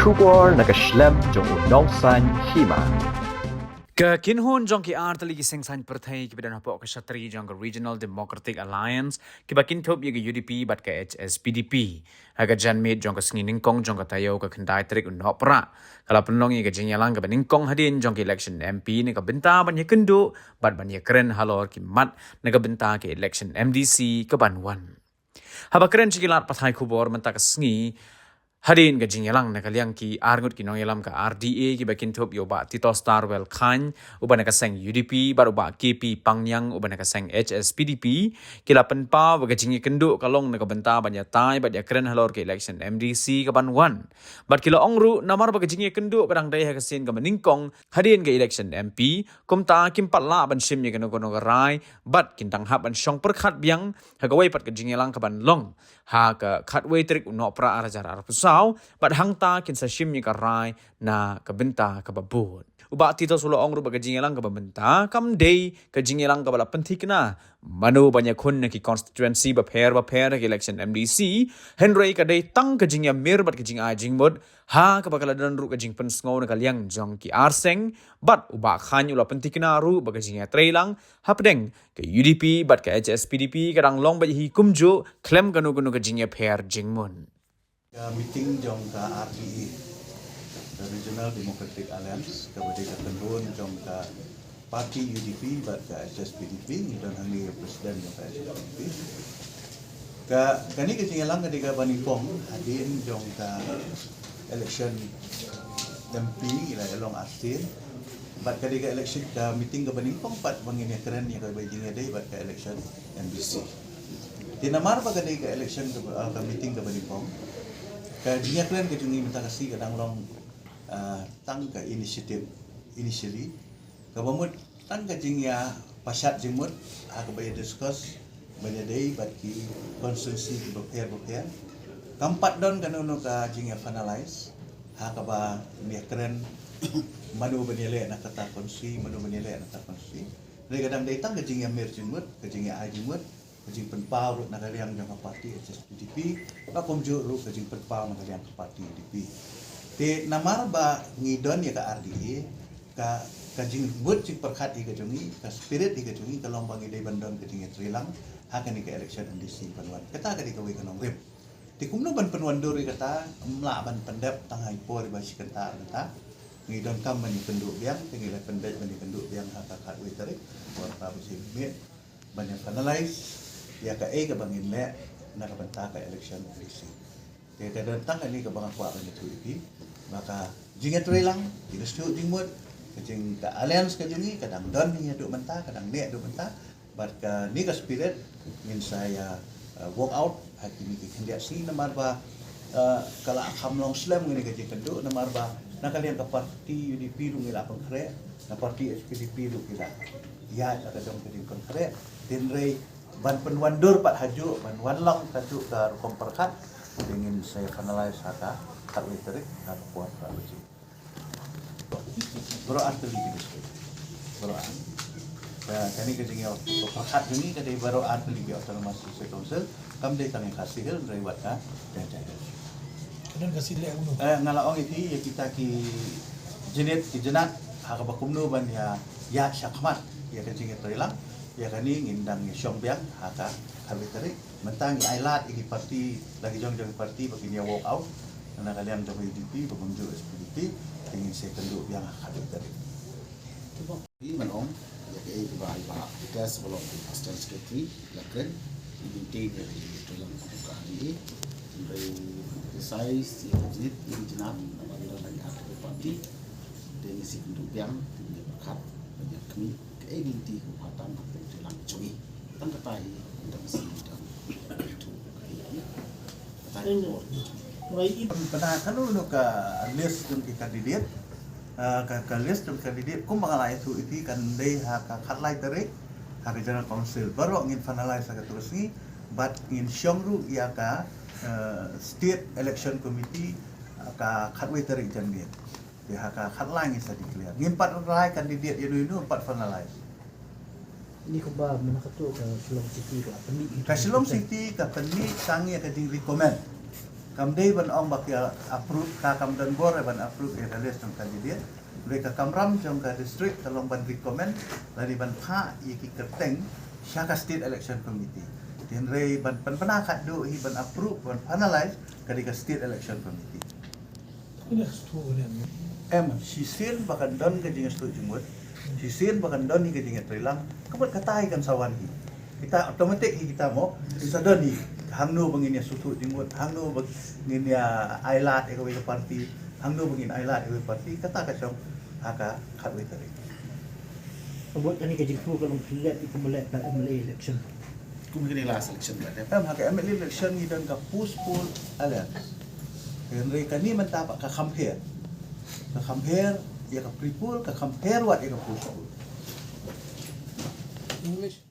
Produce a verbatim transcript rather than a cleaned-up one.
Khubor na ka shlem jong u nongsaiñ hima. Ka kynhun jong ki artylli ki seng saiñ pyrthei kiba don hapoh ka shatri jong ka Regional Democratic Alliance kiba kynthup ïa ka U D P bad ka H S P D P, ha ka janmiet jong ka sngi nyngkong jong ka taïew ka khyndai tarik u Nohprah, ka la pynlong ïa ka jingïalang kaba nyngkong hadien jong ka election M P na ka bynta ban ïakynduh bad ban ïakren halor ki mat na ka bynta ka election M D C kaban wan. Haba kren sha ki lad pathai khubor mynta ka sngi hadien ka jingïalang na ka liang ki arngut ki nongïalam ka R D A kiba kynthup ïa u Bah Tito Starwell Chyne uba na ka seng U D P bad u Bah K P Pangniang uba na ka seng H S P D P, ki la pynpaw ba ka jingïakynduh ka long na ka bynta ban ïatai bad ïakren halor ka election M D C kaban wan. Bad ki la ong ruh namar ba ka jingïakynduh ka dang dei ha ka sien kaba nyngkong hadien ka election M P, kumta kim pat lah ban shim ïa kano kano ka rai bad kin dang hap ban shong pyrkhat biang ha kawei pat ka jingïalang kaban long ha ka khatwei tarik u Nohprah ar hajar arphew saw, bad hangta kin sa shim ïa ka rai na ka bynta kaba bud. U Bah Titos u la ong ruh ba ka jingïalang kaba mynta kam dei ka jingïalang kaba la pynthikna mano ban ïakhun na ki constituency bapher bapher ha ka election M D C, hynrei ka dei tang ka jingïamir bad ka jingai jingmut, ha kaba ka la don ruh ka jingpynsngew na ka liang jong ki arseng, bad u Bah Chyne u la pynthikna ruh ba ka jingïatreilang hapdeng ka U D P bad ka H S P D P ka dang long beit hi kumjuh khlem kano kano ka jingïapher jingmut. Ka meeting jong ka R D A, ka Regional Democratic Alliance, kaba dei ka kynhun jong ka party U D P bad ka H S P D P, ngi don hangne ïa u president jong ka H S P D P. Ka, kane ka jingïalang ka dei kaba nyngkong hadien jong ka election M P, ngi la ïalong arsien. Bad ka dei ka election, ka meeting kaba nyngkong pat ba ngin ïakren ïa kaba jingïadei bad ka election M D C. Te namar ba ka dei ka election kaba, ah, ka meeting kaba nyngkong, ka jingïakren ka jong ngi mynta ka sngi ka dang long, ah, tang ka initiative initially, kaba mut tang ka jingïapashat jingmut ha kaba ïa discuss ban ïadei bad ki constituency kiba pher bapher. Kam pat don kano kano ka jingïa finalize ha kaba ïakren mano ban ïaleh na kata constituency, mano ban ïaleh na kata constituency. Hynrei ka dang dei tang ka jingïamir jingmut, ka jingïa ai jingmut, ka jingpynpaw ruh na ka liang jong ka party H S P D P, ba kumjuh ruh ka jingpynpaw na ka liang ka party U D P. Te namar ba ngi don ïa ka R D A, ka, ka jingmut jingpyrkhat ïa ka jong ngi, ka spirit ïa ka jong ngi ka long ba ngi dei ban don ka jingïatreilang ha kane ka election M D C ban wan. Kata ka dei kawei ka nongrim. Te kumno ban pynwandur ïa kata, ym lah ban pyndep tang ha i por iba shi kynta kynta. Ngi donkam ban ïakynduh biang, te ngi la pyndep ban ïakynduh biang ha ka khatwei tarik, por phra baje mynmiet, ban ïa finalize ïa kaei kaba ngin leh na ka bynta ka election M D C. Te ka don tang kane kaba nga kwah ban ïathuh ïa phi, ba ka jingïatreilang, jingïasuk jingmut, ka jing, ka alliance ka jong ngi ka dang don haduh mynta, ka dang neh haduh mynta, bad kane ka spirit ngin sa ïa, uh, work out ha kine ki khyndiat sngi namar ba, uh, ka la kham long slem kane ka jingkynduh namar ba na ka liang ka party U D P ruh ngi la pynkhreh, na party H S P D P ruh ki la ïaid ha ka jong ka jingpynkhreh. Hynrei ban pynwandur pat hajuh, ban wanlong kajuh ka rukom pyrkhat, te ngin sa ïa finalize ha ka khatwei tarik ha ka por phra baje. Baroh ar tylli ki district. Baroh ar. Ka, kane ka jingïa pyrkhat jong ngi ka dei baroh ar tylli ki Autonomous District Council. Kam dei tang ïa Khasi Hills, hynrei wat ka Jaintia Hills. Ka don ka sih leh kumno? Eh, nga la ong ïa phi, ïa kita ki jingit ki jingat ha kaba kumno ban ïa, ïa shakhmat ïa ka jingïatreilang. Ïa kane ngin dang ïa shong biang ha ka khatwei tarik. Mynta ngi ailad ïa ki party, la ki jong jong ki party ba kin ïa walk out na ka liang jong ka U D P ba kumjuh H S P D P, te ngin sa ïakynduh biang ha ka khatwei tarik. Ngi, ngan ong ïa kaei kaba i Bah Vikas ba long u Assistant Secretary la kren, i maintain ïa ka jingïatreilang ka R D A. Hynrei ngi sa ïa ka jingit, ïa ka jingit namar ngi don la ki artylli ki party. Te ngi sa ïakynduh biang, te ngi ïa pyrkhat ban ïa khmih kaei ka lynti kaba tam ka jingïatreilang jong ngi. Tang kata hi, tang ka sngi, tang ka ïathuh kaei hi. Kata hi. Ngi, ngi, pynbna kano kano ka list jong ki candidate. Ah, ka, ka list jong candidate kumba nga la ïathuh ïa phi kan dei ha ka khatlai tarik ha ka General Council. Baroh ngin finalize ha kato ka sngi bad ngin shong ruh ïa ka, eh, State Election Committee ha ka khatwei tarik janmiet. Te ha ka khatlai ngin sa declare. Ngim pat rai candidate ïano ïano, ngim pat finalize. Ini kumba mynta kato ka Shillong City ka pynmih. Ka Shillong City ka pynmih tang ïa ka jingrecommend. Kam dei ban ong ba ki approve, ka kam don bor ban approve ïa ka list jong candidate. Hynrei ka kamram jong ka district ka long ban recommend lane ban phah ïa ki kyrteng sha ka State Election Committee. Hynrei ban pynbna khadduh hi ban approve, ban finalize, ka dei ka State Election Committee. Em, shisien ba kan don ka jingïasngewthuh jingmut, shisien ba kan don hi ka jingïatreilang, ka mut kata hi kan sa wan hi. Kita automatic hi kita mo, hi sa don hi. Hangno ba ngin ïasngewthuh jingmut, hangno ba ngin ïa ailad ïa kawei ka party, hangno ba ngin ailad ïa kawei ka party, kata ka shong ha ka khatwei tarik. Ka mut kane ka jingthmu ka long khyndiat ïa ka mut ka M L A election. Kum kine last election ba dep. Em, ha ka M L A election ngi don ka push pull alliance. Hynrei kane mynta pat ka kham pher. Ka kham pher ïa ka pre-poll, ka kham pher wat ïa ka push pull. English.